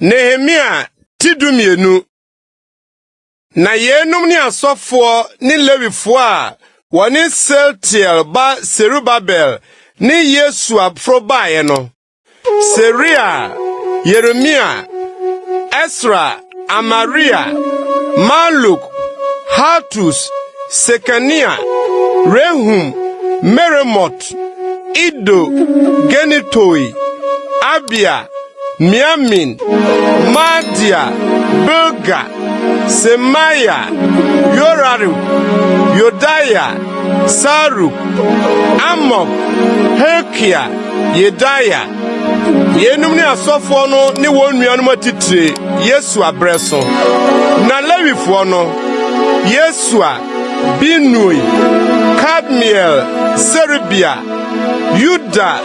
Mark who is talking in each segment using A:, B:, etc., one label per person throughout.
A: Nehemia ti 12. Na yeinom ne asɔfoɔ ne Lewifoɔ a wɔne Sealtiel ba Serubabel ne Yesua foro baeɛ no: Seraia, Yeremia, Esra, Amaria, Maluk, Hatus, Sekania, Rehum, Meremot, Ido, Ginetoi, Abia, Miamin, Maadia, Bilga, Semaia, Yoiarib, Yedaia, Saruk, Amok, Hilkia, Yedaia. Yeinom ne asɔfoɔ no ne wɔn nuanom atitire Yesua berɛ so. Na Lewifoɔ no, Yesua, Binui, Kadmiel, Serebia, Yuda,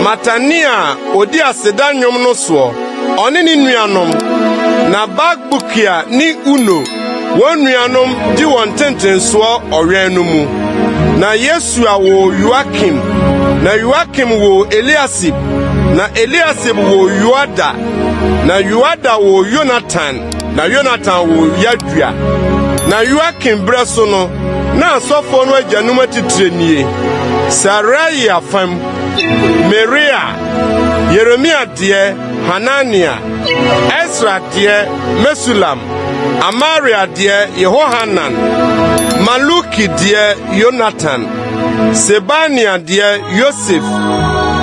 A: Matania a ɔdi aseda nnwom no soɔ, ɔne ne nuanom, na Bakbukia ne Uno, wɔn nuanom, di wɔn ntentensoɔ ɔwɛn no mu. Na Yesua woo Yoiakim, na Yoiakim woo Eliasib, na Eliasib woo Yoiada, na Yoiada woo Yonatan, na Yonatan woo Yadua. Na Yoiakim berɛ so no, Na asɔfoɔ no agyanom atitire nie: Seraia fam, Meria, Yeremia deɛ, Hanania, Esra deɛ, Mesulam, Amaria deɛ, Yehohanan, Maluki deɛ, Yonatan, Sebania deɛ, Yosef,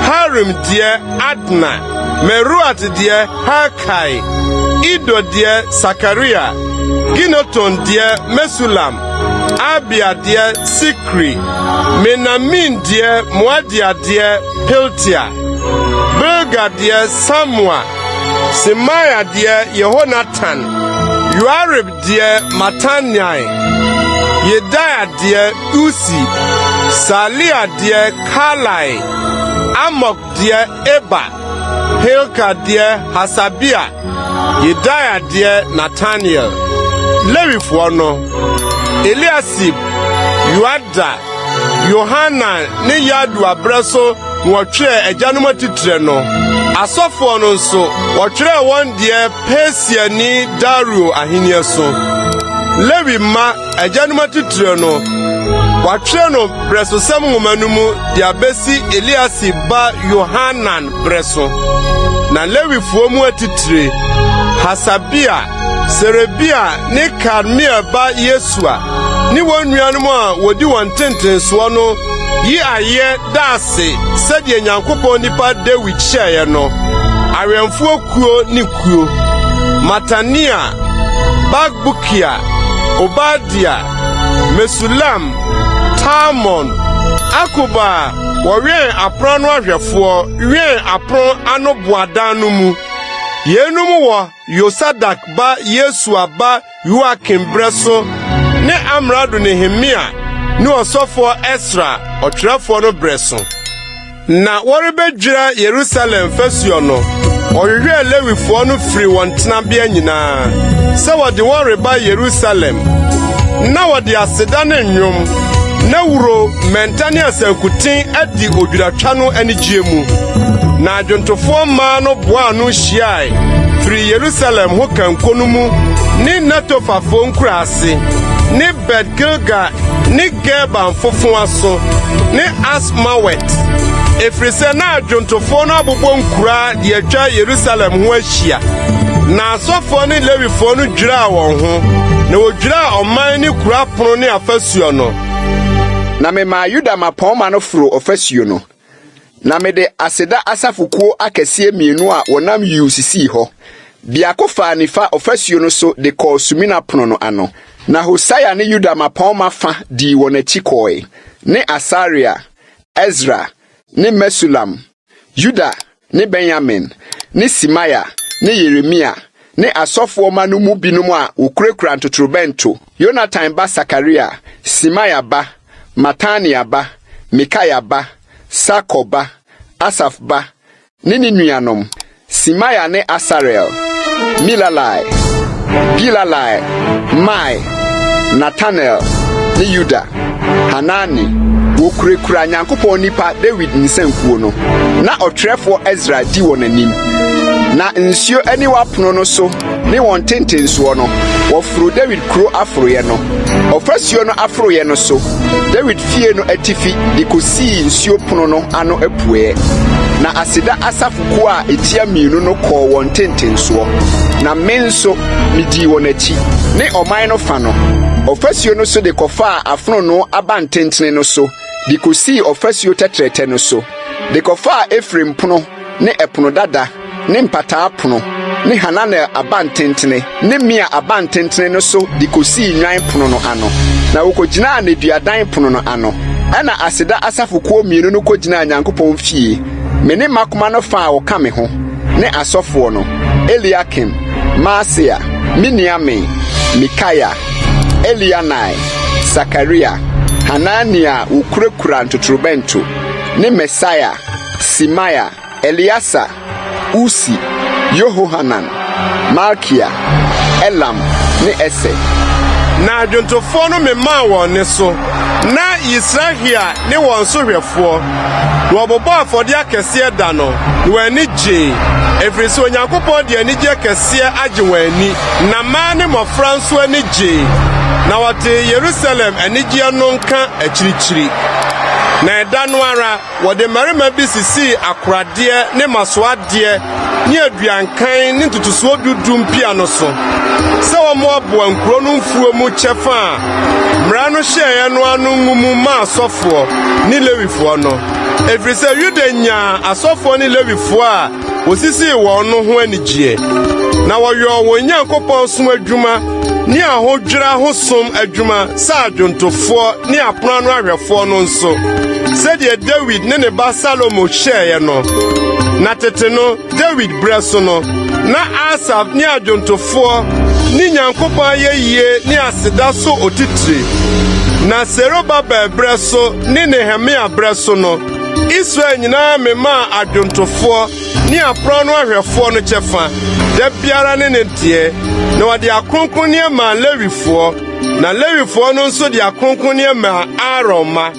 A: Harim deɛ, Adna, Meroat deɛ, Helkai, Ido deɛ, Sakaria, Gineton deɛ, Mesulam, Abia deɛ, Sikri, Menamin deɛ, Moadia deɛ, Piltia, Bilga deɛ, Samua, Semaia deɛ, Yehonatan, Yoiarib deɛ, Mataniai, Yedaia deɛ, Usi, Salia deɛ, Kalai, Amok deɛ, Eber, Hilkia deɛ, Hasabia, Yedaia deɛ, Nataniel. Lewifoɔ no, Eliasib, Yoiada, Yohanan ne Yadua berɛ so na wɔtwerɛɛ agyanom atitire no. Asɔfoɔ no nso, wɔtwerɛɛ wɔn deɛ Persiani Dario ahennie so. Lewi mma agyanom atitire no, wɔatwerɛ no Berɛsosɛm Nwoma no mu de abesi Eliasib ba Yohanan bere so. Na Lewifoɔ mu atitire, Hasabia, Serebia ne Kadmiel ba Yesua ne wɔn nuanom a wɔdi wɔn ntentensoɔ no yi ayɛ da ase sɛdeɛ Nyankopɔn nipa Dawid hyɛeɛ no, awɛmfoɔ kuo ne kuo, Matania, Bakbukia, Obadia, Mesulam, Talmon, Akub a wɔwɛn apono ano ahwɛfoɔ wɛn apono ano boadan no mu. Yeinom wɔ Yosadak ba Yesua ba Yoiakim berɛ so ne amrado Nehemia ne ɔsɔfoɔ Esra ɔtwerɛfoɔ no berɛ so. Na wɔrebɛdwira Yerusalem fasuo no, wɔhwehwɛɛ Lewifoɔ no firii wɔn tenabea nyinaa sɛ wɔde wɔn reba Yerusalem. Na wɔde aseda ne nnwom, nnawuro, mmɛnta ne asankuten adi odwiratwa no anigyeɛ mu. Na adwontofoɔ mmaa no boaa ano hyiae firii Yerusalem ho kanko no mu ne Netofafoɔ nkuraase ne Bet-Gilgal ne Geba mfofowa so ne Asmawet, ɛfiri sɛ na adwontofoɔ no abobɔ nkuraa de atwa Yerusalem ho ahyia. Na asɔfoɔ ne Lewifoɔ no dwiraa wɔn ho, na wɔdwiraa ɔman ne kuro apono ne afasuo no.
B: Na memaa Yuda mmapɔmma no foroo ɔfasuo no, Na mede aseda asafokuo akɛseɛ mmienu a wɔnam yuu sisii hɔ. Biako faa nifa ɔfasuo no so de kɔɔ Sumina Pono no ano. Na Hosaia ne Yuda mmapɔmma fa dii wɔn akyi kɔe, ne Asaria, Esra, ne Mesulam, Yuda ne Benyamin, ne Semaia, ne Yeremia, ne asɔfoɔ mma no mu binom a wɔkurakura ntotorobɛnto, Yonatan ba Sakaria, Semaia ba, Matania ba, Mikaia ba, Sakur ba, Asaf ba, ne ne nuanom, Semaia ne Asarel, Milalai, Gilalai, Maai, Natanel, ne Yuda, Hanani, wɔkurakura Nyankopɔn nipa Dawid nsankuo no. Na ɔtwerɛfoɔ Esra di wɔn anim. Na nsuo aniwa pono no so ne wɔn ntentensoɔ no, wɔforoo Dawid kuro aforoeɛ no, ɔfasuo no aforoeɛ no so, Dawid fie no atifi de kɔsii nsuo pono no ano apueɛ. Na aseda asafokuo a ɛtia mmienu no kɔɔ wɔn ntentensoɔ, na me nso medii wɔn akyi, ne ɔman no fa no, ɔfasuo no so de kɔfaa afononoo abantentene no so de kɔsii ɔfasuo tɛtrɛtɛ no so, de kɔfaa Efraim pono ne Ɛpono Dada ne Mpataa Pono ne Hananel Abantentene ne Mea Abantentene no so de kosii Nnwan Pono no ano, na wokogyinaa Nneduadan Pono no ano. Ɛnna aseda asafokuo mmienu no kogyinaa Nyankopɔn fie, me ne mmakoma no fã a wɔka me ho, ne asɔfoɔ no, Eliakim, Maaseia, Miniamin, Mikaia, Elianai, Sakaria, Hanania a wɔkurakura ntotorobɛnto, ne Mesaia, Semaia, Eleasa, Usi, Yehohanan, Malkia, Elam ne Eser.
A: Na adwontofoɔ no memaa wɔn nne so, na Yisrahia ne wɔn sohwɛfoɔ, na wɔbobɔɔ afɔdeɛ akɛseɛ da no, na wɔn ani gyee, ɛfiri sɛ Onyankopɔn de anigyeɛ kɛseɛ agye wɔn ani, na mmaa ne mmɔfra nso ani gyee, na wɔtee Yerusalem anigyeɛ no nka akyirikyiri. Na ɛda no ara, Wɔde mmarima bi sisii akoradeɛ ne mmasoadeɛ ne aduankan ne ntotosoɔ du du mpia no so, sɛ wɔmmoaboa nkuro no mfuo mu kyɛfa a mmara no hyɛeɛ no ano ngu mu mma asɔfoɔ ne Lewifoɔ no, ɛfiri sɛ Yuda nyaa asɔfoɔ ne Lewifoɔ a wɔsisii wɔn no ho anigyeɛ, na wɔyɔɔ wɔn Nyankopɔn som adwuma ne ahodwira ho som adwuma sɛ adwontofoɔ ne apono ano ahwɛfoɔ no nso, sɛdeɛ Dawid ne ne ba Salomo hyɛeɛ no. Na tete no, Dawid berɛ so no, na Asaf ne adwontofoɔ ne Nyankopɔn ayɛyie ne aseda so otitire. Na Serubabel berɛ so ne Nehemia berɛ so no, Israel nyinaa memaa adwontofoɔ ne apono ano ahwɛfoɔ no kyɛfa, da biara ne ne deɛ, na wɔde akronkronneɛ maa Lewifoɔ, na Lewifoɔ no nso de akronkronneɛ maa Aaron mma.